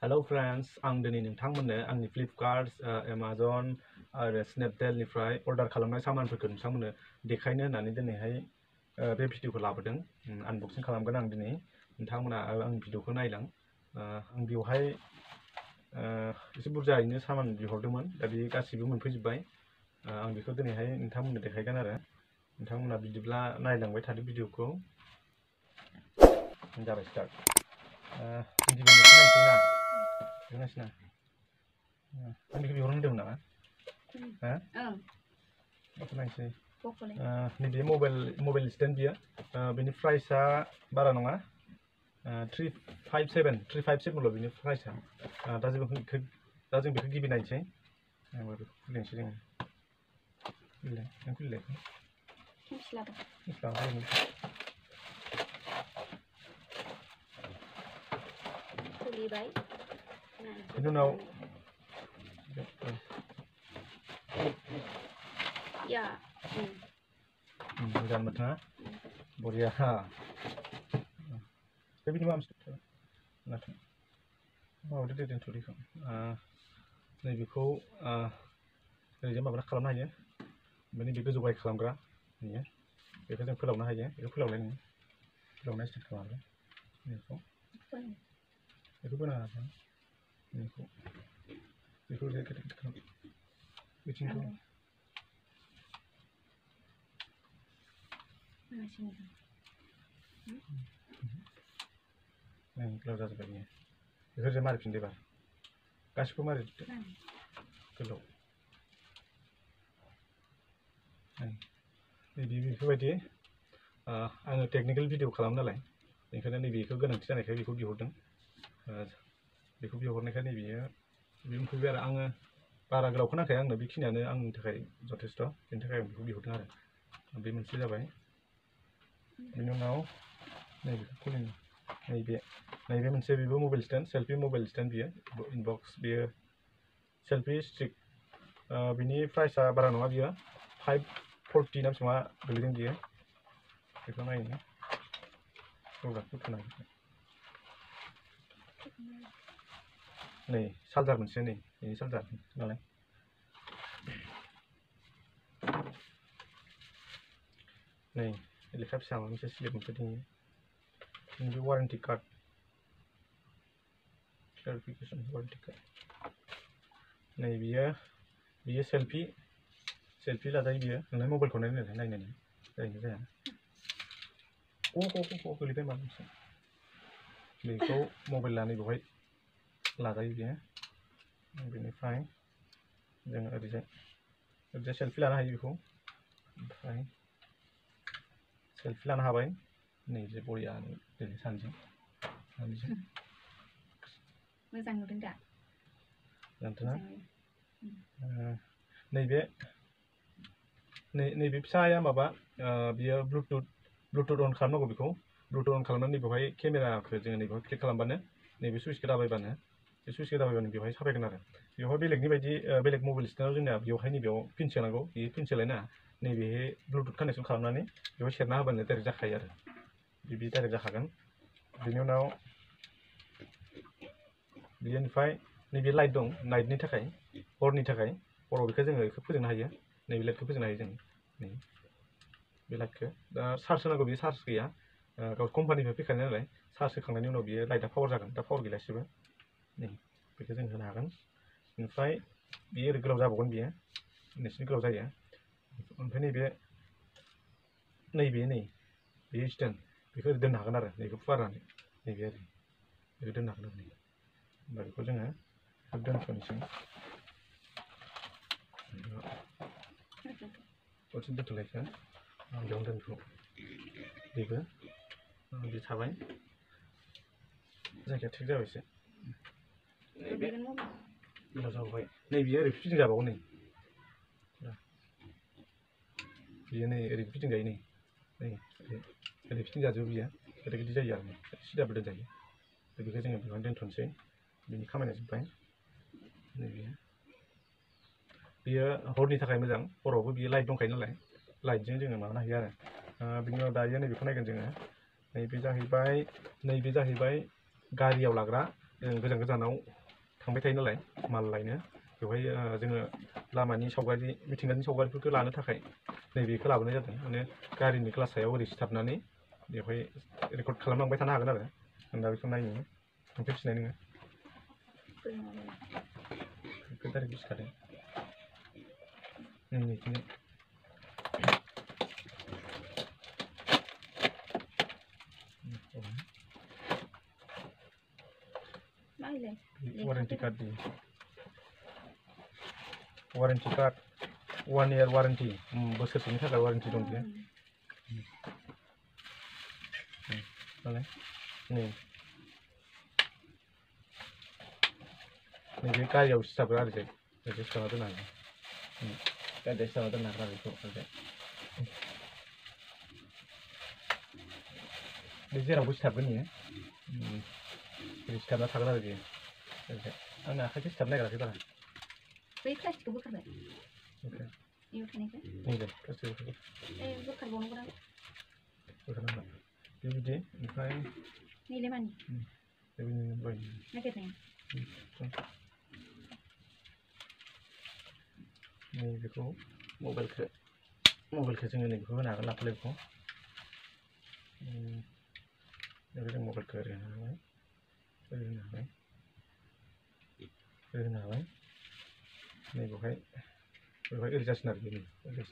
Hello friends, आं दिनै नोंथांमोननो आंनि Flipkart, Amazon आरो Snapdealनिफ्राय अर्डार खालामनाय सामानफोरखौ नोंथांमोननो देखायनो होननानै दिनैहाय बे भिडिअखौ लाबोदों। आनबक्सिं खालामगोन आं दिनै। नोंथांमोना आंनि भिडिअखौ नायलां। आं बेवहाय एसे बुरजायैनो सामान बिहरदोंमोन, दा बे गासिबो मोनफैजोब्बाय। आं बेखौ दिनैहाय नोंथांमोननो देखायगोन आरो नोंथांमोना बिदिब्ला नायलांबाय थादो भिडिअखौ। जाबाय स्टार्ट। गिबियाव मोनसे नायसै ना? Nasna. Ini kita orang dulu na? Apa naik ini dia mobile stand dia. Ini price bara nonga. 357 loh ini price. Dah jadi kita naik sih. Baru kuliah sih dengan. Kuliah. Islam. Kuliah baik. I don't know. Ya. Jangan macam Boria. Tapi ni macam tu. Nak. Mau dia tentu dikau. Ni biko. Ni jam apa nak kalam aja. Bini biko juga kalam kera. Ni ya. Biko jam kalam aja. Biko kalam lain. Kalam lain sedikit kalam. Ni biko. Biko mana? Biko dia kita bikin tu. Kalau dah sebagainya, itu je mari pindah bar. Kasih pun mari. Kalau. Ini biko badi. Anu technical video kalam nalai. Ini kan ni biko gan nanti sana biko bihordeng. Biko bihordeng kan ni biya. Biko biar ang para gelau kena kayak ang nabi kini ane ang terkait jotesto. Ini terkait biko bihordeng ada. Nabi mesti dah baik. Ini now. Ni biko kuning. Ni mesti biko mobile stand, selfie mobile stand biya. NBOX biya. Selfie stick. Bini price bara nonga biya. 540 nam semua beli dia. Kita main ni. Sudah kita naik. Ni saljar macam ni. Ini saljar. Nampak? Ni lekap sama macam slip macam ni. Ini warranty card. Clarification warranty card. Ni biar selfie lah tadi dia. Nanti mobile konek ni naik ni. Ini saya. Oh, kelihatan mana sih? Biko mobile lah ni boy. Lah tadi dia. Ini fine. Jangan ada je. Ada selfie lah ni biko. Fine. Selfie lah nak apa ni je boleh ni. Jadi sanjung. Macam tu enggak? Jangan. Ni saya maba biar Bluetooth on खालामनांगौ बेखौ Bluetooth on खालामनानै बेवहाय केमेराखौ जोङो नैबेयाव click खालामबानो नैबे सुइचखौ दाबायबानो बे सुइचखौ दाबायबानो बेवहाय साफायगोन आरो बेवहाय बेलेगनि बायदि बेलेग मबाइल स्टेन्डआव जोंना बेवहाय नैबेयाव पिन सोनांगौ बे पिन सोलायना नैबे ब्लुटुथ कानेक्सन खालामनानै बेवहाय सेरना होबानो डाइरेक्ट जाखायो आरो बे डाइरेक्ट जाखागोन बेनि उनाव बेनिफ्राय नैबे लाइट दं नाइटनि थाखाय हरनि थाखाय हराव बेखौ जोङो बेखौ फोजोंनो हायो नैबे लाइटखौ फोजोंनो हायो जों नै बे लाइटखौ दा चार्ज होनांगौ बे चार्ज गैया गाव कम्पानिनिफ्राय फैखानाय नालाय चार्ज होखांनायनि उनाव बियो लाइटआ पावार जागोन दा पावार गैला एसेबो नै बेखौ जों होनो हागोन ओमफ्राय बियो ओरै गोलाव जाबावगोन बियो नोंसिनि गोलाव जायो ओमफ्राय नैबे स्टेन्ड बेखौ ओरै दोननो हागोन आरो नैबेखौ फुवारनानै नैबे ओरै बेखौ दोननो हागोन आरो होमबा बेखौ जोङो दोनथ'नोसै What's the collection? Don't do bigger. This Hawaii. Like a tiger is it? Maybe a repeating about only. Repeating any. Repeating that will be a desire. She doubled the day. The beginning of the content on say, the comment is fine. Maybe. Biar hordni थाखाय मोजां हरावबो बियो light दंखायो नालाय लाइटजों जोङो माबानो हायो आरो बिनि उनाव दायो नैबेखौ नायगोन जोङो नैबे जाहैबाय गारियाव लाग्रा गोजान गोजानाव थांबाय थायो नालाय माल लायनो बेवहाय जोङो लामानि सावगारि मिथिंगानि सावगारिफोरखौ लानो थाखाय नैबेखौ लाबोनाय जादों माने गारिनि ग्लास सायाव ओरै सिथाबनानै बेवहाय रेकर्ड खालामलांबाय थानो हागोन आरो आं दा बेखौ नायनो थांफेरफिननाय नोङो बेखौ डाइरेक्ट सिखादों बिदिनो वारेन्टि कार्ड दी वारेन्टि कार्ड 1 year वारेन्टि बोसोरसेनि थाखाय वारेन्टि दं बियो नालाय नैबे गारियाव सिथाबो आरो जे ओरैजे सिथाबना दोननो हागोन गारियाव सिथाबना दोननो हागोन आरो बेखौ ओरैजे बे जेरावबो सिथाबगोन बियो ओरै सिथाबना थागोन आरो बेयो ओरैजे आंना आखाइखौ सिथाबनो नागिराखै बारा बै प्लास्टिकखौ बोखारबाय इयाव थानायखौ नैबे प्लास्टिकखौ बोखारबावनांगौ ना बोखारनांगौ बेबायदि ओमफ्राय नैलाय मानि नागिरनाया नैबेखौ मबाइलखौ जोङो नैबेखौ होनो हागोन लाफालेखौ जों मबाइलखौ ओरै होनो हाबाय नैबेवहाय ओरै जासिन आरो बेनि ओरै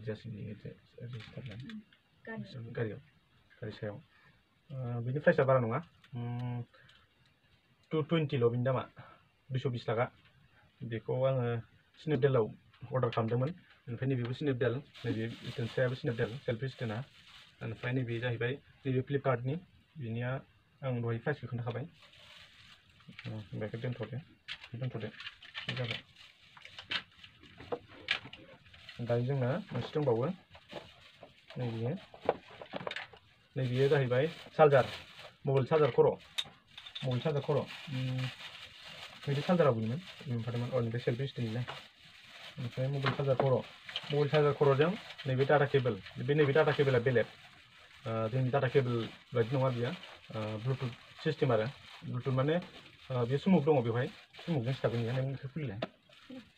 जासिन गारियाव गारि सायाव बिनि प्राइसआ बारा नङा 220ल' बिनि दामा 220 थाखा बेखौ आङो स्नेपडिलाव अर्डार खालामदोंमोन ओमफ्राय नैबेबो स्नेपडिल नैबे स्टेन्डआबो स्नेपडिल सेल्फि स्टेन्डआ ओमफ्राय नैबे जाहैबाय नैबे फ्लिपकार्टनि बिनिया आं दहाय प्राइसखौ खोन्थाखाबाय बेखौ दोनथ'दो जाबाय दायो जोंना मोनसे दंबावो नैबेयो जाहैबाय चार्जार मबाइल चार्जार खर' नैबे चार्जारा बुंदोंमोन ओमफ्राय नैबे सेल्फि स्टेन्डनिलाय ओमफ्राय मबाइल चार्जार खर'जों नैबे डाटा केबल नैबे डाटा केबला बेलेग जोंनि डाटा केबल बायदि नङा बियो ब्लुटुथ सिस्टेम आरो ब्लुटुथ माने बे सुमुक दङ बेवहाय सुमुकजों सिथाबगोन बियो नों बेखौ खुलिलाय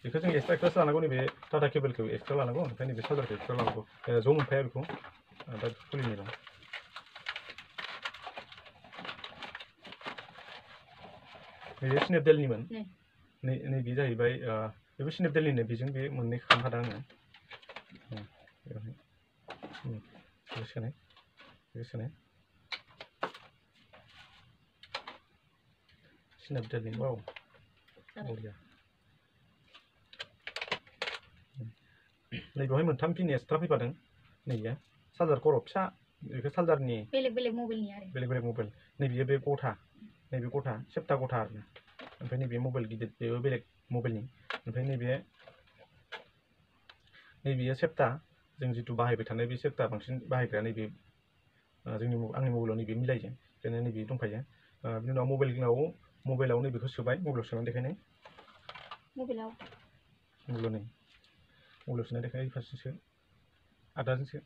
बेखौ जों एक्सट्रा लानांगौ नैबे डाटा केबलखौ एक्सट्रा लानांगौ ओमफ्राय नैबे चार्जारखौ एक्सट्रा लानांगौ ज' मोनफाया बेखौ दा खुलिनो र' नैबे स्नेपडिलनिमोन नैबे जाहैबाय बेबो स्नेपडिलनिनो बेजों बे मोननै खालामखादों आङो सोनाय स्नेपडिलनि वाव बरिया नैबेवहाय मोनथाम पिन एक्सट्रा फैफादों नैबे चार्जार खर' फिसा बेखौ चार्जारनि बेलेग मबाइलनि आरो बेलेग मबाइल नैबे बे गथा सेप्ता गथा आरो ओमफ्राय नैबे मबाइल गिदिर बेबो बेलेग मबाइलनि ओमफ्राय नैबेयो सेप्ता जों जिथु बाहायबाय थानाय बे सेप्ता बांसिन बाहायग्राया नैबे आंनि मबाइलाव नैबे मिलायजों ओंखायनो नैबे दंखायो बिनि उनाव मबाइलाव नैबेखौ सोबाय मबाइलाव सोनानै देखायनाय मबाइलाव सोनानै देखायनाय फारसेसो आदाजोंसो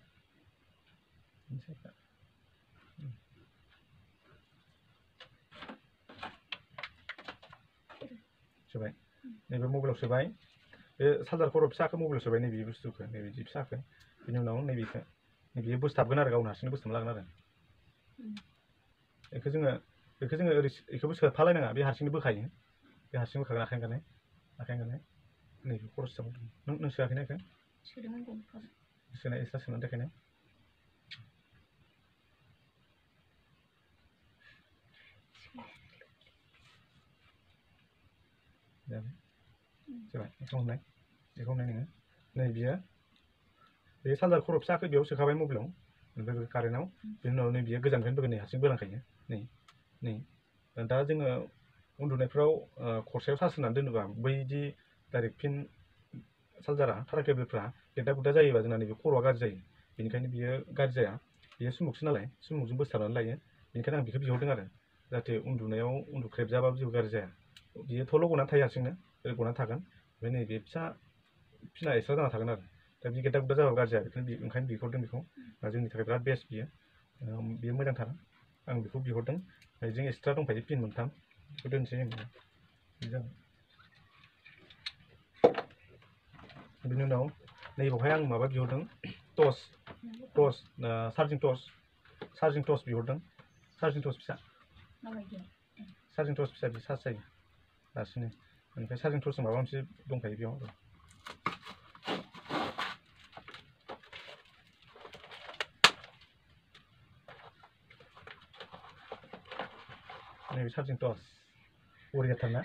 सोबाय नैबे मबाइलाव सोबाय बे चार्जार खर' फिसाखौ मबाइलाव सोबाय नैबे बुस्थुखौ नैबे फिसाखौ बिनि उनाव नैबेयो बोसथाबगोन आरो गावनो हारसिंनो बोसथाबना लागोन आरो बेखौ जोङो ओरै बेखौबो सोफालायनाङा बे हारसिंनो बोखायो बे हारसिं बोखागोन आखाइ ओंखारनाय नैबे खर' सिथाबदों नों सोआखैना बेखौ सोनाय एक्सट्रा सोनानै देखायनाय जाबाय बेखौ हमनाय नोङो नैबेयो बे चार्जार खर' फिसाखौ बेयाव सोखाबाय मबाइलाव ओमफ्राय कारेन्टआव बेनि उनाव नैबेयो गोजाननिफ्रायनो बोगोन नै हारसिं बोलांखायो नै दा जोङो उन्दुनायफ्राव खरसायाव चार्ज होनानै दोनोबा बैदि डाइरेक्ट पिन चार्जारा थारा केबोलफ्रा गेदा गुदा जायोबा जोंना नैबे खर'आ गाज्रि जायो बेनिखायनो बियो गाज्रि जाया बियो सुमुकसो नालाय सुमुकजों बोसथाबनानै लायो बेनिखायनो आं बेखौ बिहरदों आरो जाहाथे उन्दुनायाव उन्दुख्रेबजाबाबो जेबो गाज्रि जाया बियो थल' गनानै थायो हारसिंनो ओरै गनानै थागोन ओमफ्राय नैबे फिसा पिना एक्सट्रा जाना थागोन आरो दा बे गेदा गुदा जाबा गाज्रि जाया ओंखायनो बिहरदों बेखौ जोंनि थाखाय बिराद बेस्ट बियो मोजांथार आं बेखौ बिहरदों बेजों एक्सट्रा दंफायो पिन मोनथाम बेखौ दोनसै जों बिनि उनाव नैबावहाय आं माबा बिहरदों टर्च चार्जिं टर्च बिहरदों चार्जिं टर्च फिसा चार्जिं टर्च फिसा चार्ज जायो हारसिंनो ओमफ्राय चार्जिं टर्चजों माबा मोनसे दंखायो बेयाव नैबे चार्जिं टर्च बरियाथारना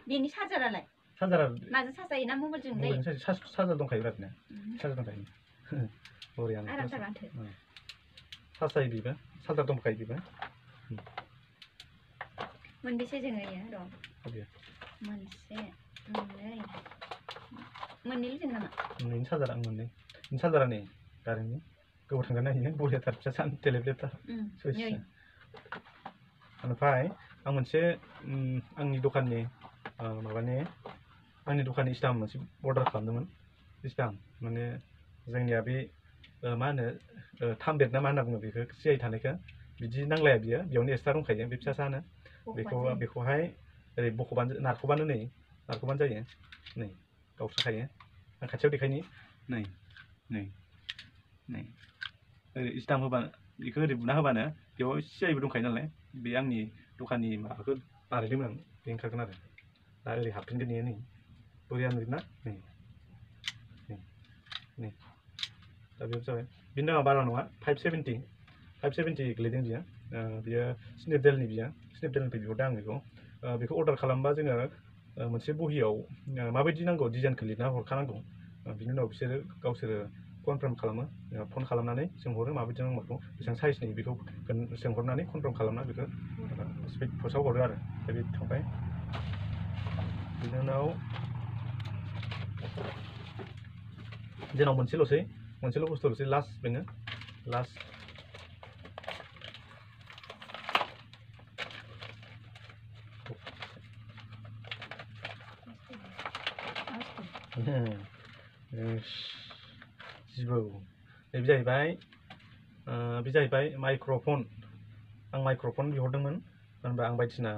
बेनि चार्जारालाय चार्जारा माजों चार्ज जायो ना मबाइलजों जायो चार्जार दंखायो बिरादनो चार्जार दंखायो बरियानो आरामथार माथो चार्ज जायो बेबो चार्जार दंखायो बेबो मोनबेसे जोङो र' मोनसे मोननैल' जों नामा मोननैनि चार्जारा मोननै चार्जारा नै कारेन्टनि गोबाव थांगोन नायो बरियाथार फिसा सान टेलेबलेबथार ओमफ्राय आं मोनसे आंनि दखाननि माबानि आंनि दखाननि स्टाम्प मोनसे अर्डार खालामदोंमोन स्टाम्प माने जोंनिया बे मा होनो थामबेद ना मा होनना बुङो बेखौ सिआइ थानायखौ बिदि नांलाया बियो बेयावनो एक्सट्रा दंखायो बे फिसा सानो बेखौहाय ओरै बख'बानो नारख'बानो जायो नै गावस्राखायो आं खाथियाव देखायनि नै ओरै स्टाम्प होबानो बेखौ ओरै बुना होबानो बेयाव सिआइबो दंखायो नालाय बे आंनि दखाननि माबाखौ बानायदोंमोन आं बे ओंखारगोन आरो दा ओरै हाबफिनगोन बेयो नै बरिया नुयोना नै दा बेयाव जाबाय बिनि दामा बारा नङा 570 गोलैदों बियो स्नेपडेलनिफ्राय बिहरदों आं बेखौ अर्डार खालामबा जोङो मोनसे बहियाव माबायदि नांगौ डिजाइनखौ लिरना हरखानांगौ बिनि उनाव गावसोरो कनफार्म खालामो फन खालामनानै सोंहरो माबायदि नांगौ बेसेबां साइजनि बेखौ सोंहरनानै कनफार्म खालामना बेखौ स्पिड पस्टआव हरो आरो दा बे थांबाय बिनि उनाव जोंनाव मोनसेल' बुस्थुल'सै लास्ट बेनो लास्ट जिबौ बे जाहैबाय माइक्र'फन आं माइक्र'फन बिहरदोंमोन होनबा आं बायदिसिना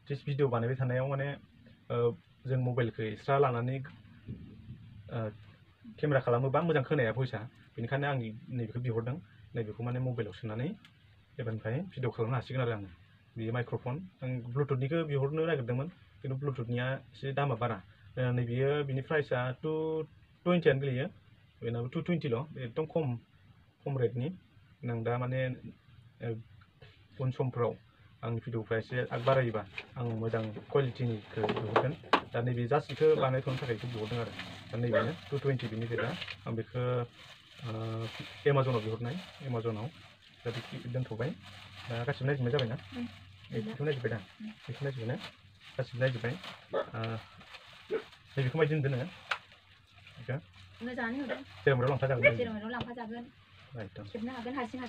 भिडिअ बानायबाय थानायाव माने जों मबाइलखौ एक्सट्रा लानानै केमेरा खालामोबा मोजां खोनाया भइसआ बेनिखायनो आं नैबेखौ बिहरदों नैबेखौ माने मबाइलाव सोनानै एबारनिफ्राय भिडिअ खालामनो हासिगोन आरो आङो बेयो माइक्र'फन आं ब्लुटुथनिखौ बिहरनो नागिरदोंमोन खिन्थु ब्लुटुथनिया एसे दामा बारा नैबेयो बिनि प्राइसआ 220 गोलैयो बेनाबो 220ल' एकदम खम रेटनि आं दा माने उन समफ्राव आंनि भिडिअफ्रा एसे बारायोबा आं मोजां कुवालिटिनिखौ बिहरगोन दा नैबे जास्ट बेखौ बानायथ'नो थाखाय बेखौ बिहरदों आरो दा नैबेनो 220 बिनि रेटआ आं बेखौ एमाजनाव बिहरनाय एमाजनाव दा बेखौ दोनथ'बाय दा गासिबो नायजोबनाय जाबायना बेखौ नायजोब्बाय दा बेखौ नायजोबबायना गासिबो नायजोब्बाय नैबेखौ मायदि दोनो बेखौ मोजाङानो नुदों जेराव मेराव लांफाजागोन खेबनो हागोन हारसिंनो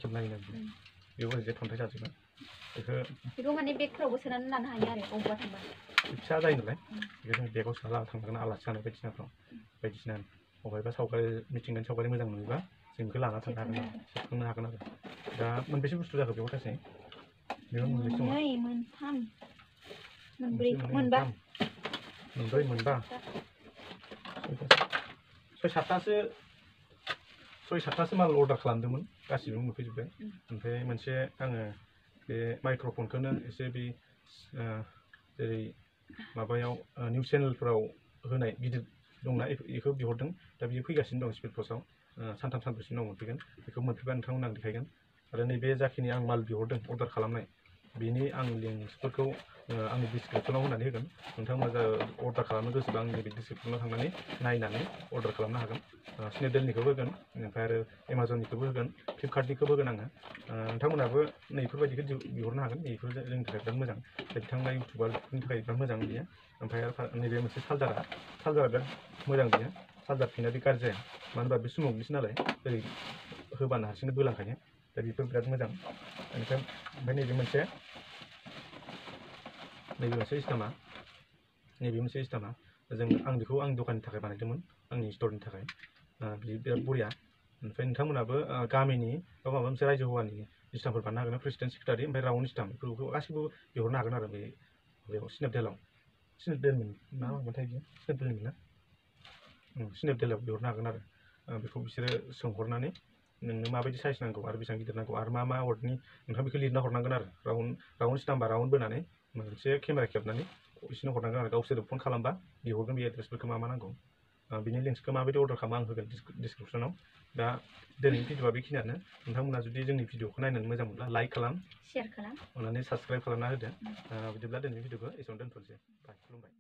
खेबनो हायो बेयाव ओरैजाय थन्थाइ जाजोबो बेखौ माने बेगफ्रावबो सोनानै लानो हायो आरो अबेबा थांबा फिसा जायो नालाय बेखौ जों बेगाव सोना लाना थांनांगोन आलासि जानाय बायदिसिना अबेबा सावगारि मिथिंगानि सावगारि मोजां नुयोबा जों बेखौ लाना थांनो हागोन सेबखांनो हागोन आरो दा मोनबेसे बुस्थु जाखो बेयाव गासै बेयाव मोनबेसे दङ मोनब्रै मोनबा 6-7थासो माल अर्डार खालामदोंमोन गासिबो मोनफैजोब्बाय ओमफ्राय मोनसे आङो बे माइक्र'फनखौनो एसे बे जेरै माबायाव निउस चेनेलफोराव होनाय गिदिर दंना बेखौ बिहरदों दा बियो फैगासिनो दं स्पिड पस्टआव सानथाम सानब्रैसो उनाव मोनफैगोन बेखौ मोनफैबा नोंथांमोननो आं देखायगोन आरो नैबे जाखिनि आं माल बिहरदों अर्डार खालामनाय बेनि आं लिंक्सफोरखौ आंनि डिसक्रिपसनाव होनानै होगोन नोंथांमोना अर्डार खालामनो गोसोबा आंनि बे डिसक्रिपसनाव थांनानै नायनानै अर्डार खालामनो हागोन स्नेपडेलनिखौबो होगोन ओमफ्राय आरो एमाजननिखौबो होगोन फ्लिपकार्टनिखौबो होगोन आङो नोंथांमोनाबो नैफोरबायदिखौ बिहरनो हागोन बेफोर जोंनि थाखाय बिराद मोजां बिथांमोना इउटुबारनि थाखाय बिराद मोजां बियो ओमफ्राय नैबे मोनसे चार्जारा बिराद मोजां बियो चार्जार पिना बे गाज्रि जाया मानो होनबा बे स्मुथनिसो नालाय ओरै होबानो हारसिंनो बोलांखायो दा बेफोर बिराद मोजां ओमफ्राय नैबे मोनसे स्टामा आं बेखौ आंनि दखाननि थाखाय बानायदोंमोन आंनि स्टरनि थाखाय बियो बिराद बरिया ओमफ्राय नोंथांमोनाबो गामिनि बा माबा मोनसे रायजो हौवानि स्टाम्पफोर बानायनो हागोन प्रेसिडेन्ट सेक्रेटारि ओमफ्राय राउन्ड स्टाम्प बेफोरखौ गासिबो बिहरनो हागोन आरो बे माबायाव स्नेपडिलाव स्नेपडिल मा मामोनथाय बियो स्नेपडिल ना स्नेपडिलाव बिहरनो हागोन आरो बेखौ बिसोरो सोंहरनानै नोंनो माबायदि साइज नांगौ आरो बेसेबां गिदिर नांगौ आरो मा वार्डनि नोंथाङा बेखौ लिरना हरनांगोन आरो राउन्ड स्टाम्पा राउन्ड बोनानै मोनसे केमेरा खेबनानै बिसोरनो हरनांगोन आरो गावसोर फन खालामबा बिहरगोन बे एड्रेसफोरखौ मा नांगौ बिनि लिंक्सखौ माबायदि अर्डार खालामो आं होगोन डिसक्रिपसनाव दा दिनैनि भिडिअआ बेखिनियानो नोंथांमोना जुदि जोंनि भिडिअखौ नायनानै मोजां मोनब्ला लाइक खालाम शेयार खालाम अननानै साबस्क्राइब खालामना होदो बिदिब्ला दिनैनि भिडिअखौ एसेयावनो दोनथ'नोसै बाय खुलुमबाय